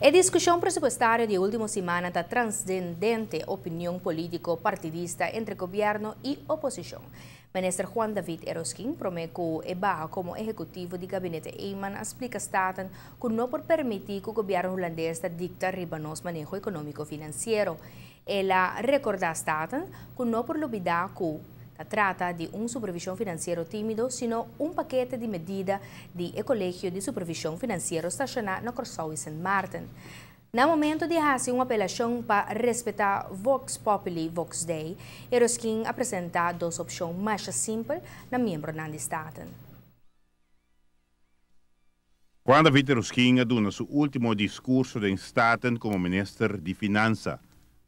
E diskushon presupuestario di último siman ta trasendente opinion polítiko partidista entre gobièrnu i oposishon. Minister Juan David Yrausquin, promé ku e baha komo ehekutivo di gabinete Eman, a splika Staten ku no por permití ku gobièrnu hulandes ta dikta riba nos maneho ekonómiko finansiero. El a rekordá Staten ku no por lubidá ku ta trata di un supervishon finansiero tímido, sino un pakete di medida di Kolegio di Supervishon Finansiero stashoná na Kòrsou i Sint Maarten. Na momento di hasi un apelashon pa respetá Vox Populi Vox Dei, Yrausquin a presentá dos opshon mas simpel na miembronan di Staten. Juan David Yrausquin a duna su último diskurso den Staten komo minister di Finansa.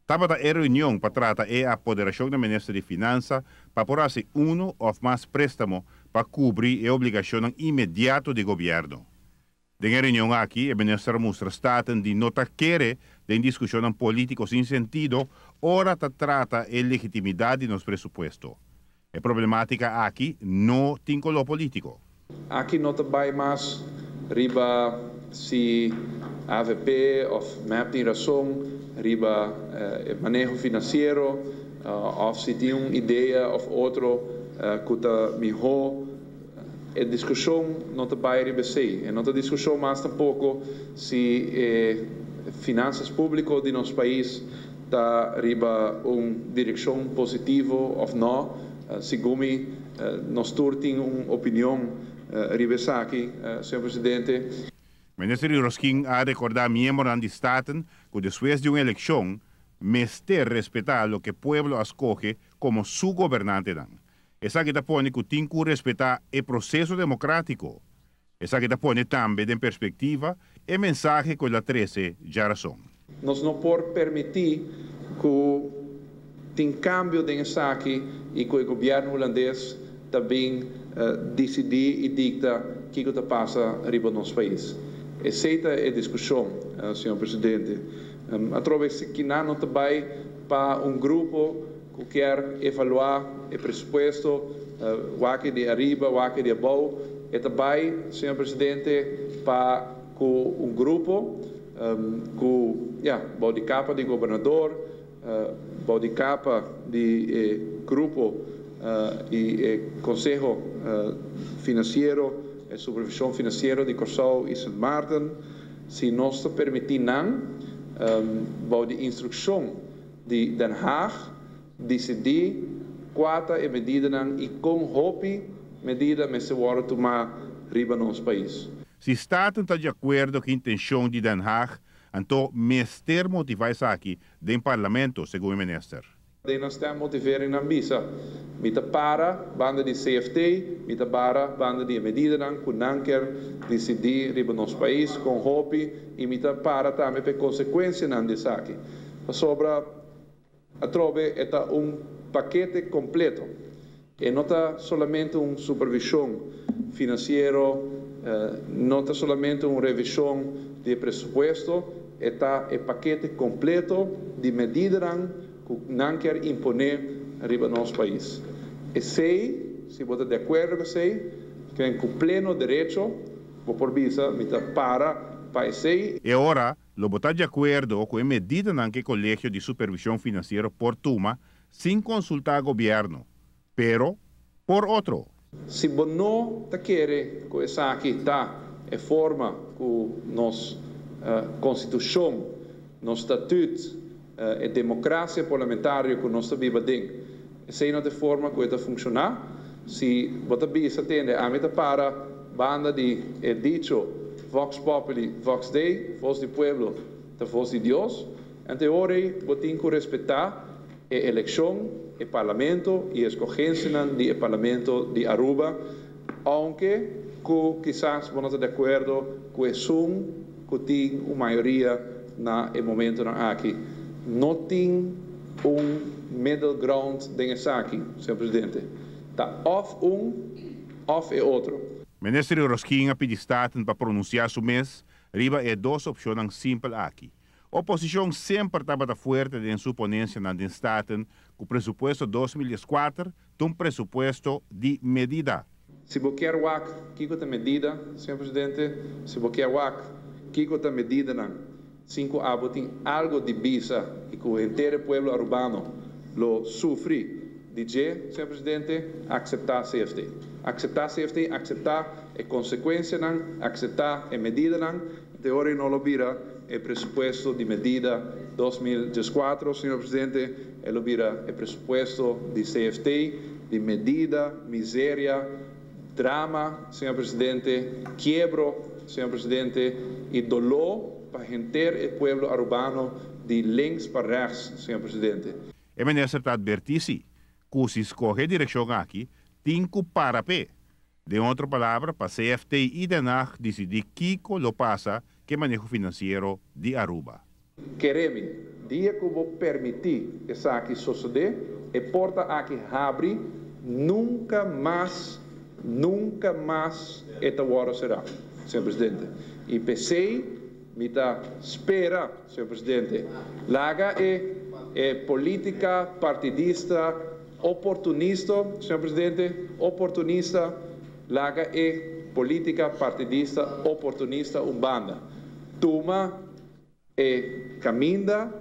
Tabata e reunion pa trata e apoderashon di minister di Finansa pa por hasi un òf mas préstamo pa kubri e obligashon inmediato di gobièrnu. Den e reunion aki, e minister a mustra Staten di no ta kere den diskushon polítiko sin sentido, ora ta trata e legitimidat di nos presupuesto. E problemátika aki no tin koló polítiko. Aki no ta bai mas riba si AVP òf MEP tin rason, riba maneho finansiero, òf si tin un idea òf otro ku ta mihó. E diskushon no ta bai riba esei. E no ta diskushon mas tampoko si finansa públiko di nos pais ta riba un direkshon positivo òf no. Segun mi, nos tur tin un opinion riba esaki, señor presidente. Minister Yrausquin a rekordá miembronan di Staten ku despues di un elekshon, mester respetá loke pueblo a skohe komo su gobernantenan. Esaki ta pone ku tin ku respetá e proseso demokrátiko. Esaki ta pone tambe den perspektiva e mensahe ku el a trese djarason. Nos no por permití ku tin kambio den esaki i ku e gobièrnu hulandes tambe disidí i dikta kiko ta pasa riba nos pais. Esei ta e diskushon, señor presidente. Atrobe ku no ta bai pa un grupo ku ke evaluá e presupuesto, wak di ariba, wak di abou, e ta bai, señor presidente, pa ku un grupo ku, ja, bou di kapa di gobernador, bou di kapa di grupo i konseho finansiero, i supervishon finansiero di Kòrsou i Sint Maarten, si nos ta permití nan, bou di instrukshon di Den Haag, disidí kua ta e medidanan i kon hopi medida mester wòrdu tumá riba nos pais. Si Staten ta di akuerdo ku e intenshon di Den Haag, anto mester motivá esaki den parlamento, segun e minister. Den nos ta motivering nan bisa. Mi ta para banda di CFT, mi ta para banda di medidanan ku nan ke disidí riba nos pais kon hopi i mi ta para tambe pa konsekuensianan di esaki. Pasobra atrobe e ta un pakete kompleto. E no ta solamente un supervishon finansiero, no ta solamente un revishon di presupuesto, ta e pakete kompleto di medidanan ku nan ke imponé riba nos pais. Esei, si bo ta di akuerdo ku esei, tin ku pleno derecho, bo por bisa, mi ta para pa esei. I ora, lo bo ta di akuerdo ku e medidanan ku Kolegio di Supervishon Finansiero por tuma sin konsultá gobièrnu, pero por otro. Si bo no ta kere ku esaki ta e forma ku nos konstitushon, nos statuut, e demokrasia parlamentario ku nos ta biba den, esei no ta e forma ku ta funshoná, si bo ta bisa tende, ami ta para banda di e dicho Vox Populi, Vox Dei, voz di pueblo, ta voz di Dios, anto ora bo tin ku respetá e elekshon, e parlamento i eskohensia di parlamento di Aruba, aunke ku kisas bo no ta di akuerdo ku esun ku tin un mayoria na e momentonan aki. No tin un middle ground den esaki, señor presidente. Ta òf un òf e otro. Minister Yrausquin a pidi Staten pa pronunsiá su mes riba e dos opshonnan simpel aki. Oposishon semper tabata fuerte den su ponensianan den Staten ku presupuesto 2004 un presupuesto di medida. Si bo ke wak kiko ta medida, señor presidente, si bo ke wak kiko ta medidanan. Sin cu abo tin algo di bisa y cu henter e pueblo Arubano lo sufri di dje, señor Presidente, acepta CFT. Acepta CFT, acepta e consecuencianan, acepta e medidanan. Te ora no lo bira e presupuesto di medida 2014, señor Presidente, e lo bira e presupuesto di CFT, di medida, miseria, drama, señor Presidente, kiebro, señor Presidente, y dolor pa henter e pueblo Arubano di links pa rechts, señor Presidente. E minister ta adverti cu si scoge direccion aki, tin cu para p'e. Den otro palabra, pa CFT y Den Haag dicidi kico lo pasa cu maneho financiero di Aruba. Kere mi, dia cu bo permiti esaki sucede, e porta aki habri, nunca mas, nunca mas e ta wordo sera, señor Presidente. Y p'esey, mi ta spera, señor Presidente, laga e politica partidista oportunista, señor Presidente, oportunista, laga e politica partidista oportunista un banda. Tuma e caminda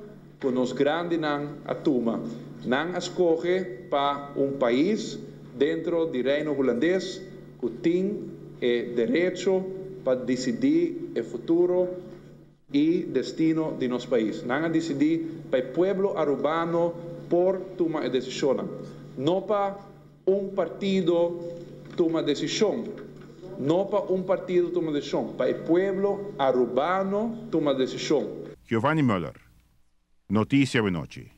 cu nos grandinan a tuma. Nan a scoge pa un pais den di Reino Hulandes cu tin e derecho pa dicidi e futuro y destino di nos pais. Nan a dicidi pa e pueblo Arubano por tuma e decision. No pa un partido tuma decision. No pa un partido tuma decision. Pa e pueblo Arubano tuma decision. Giovanni Müller. Noticia Anochi.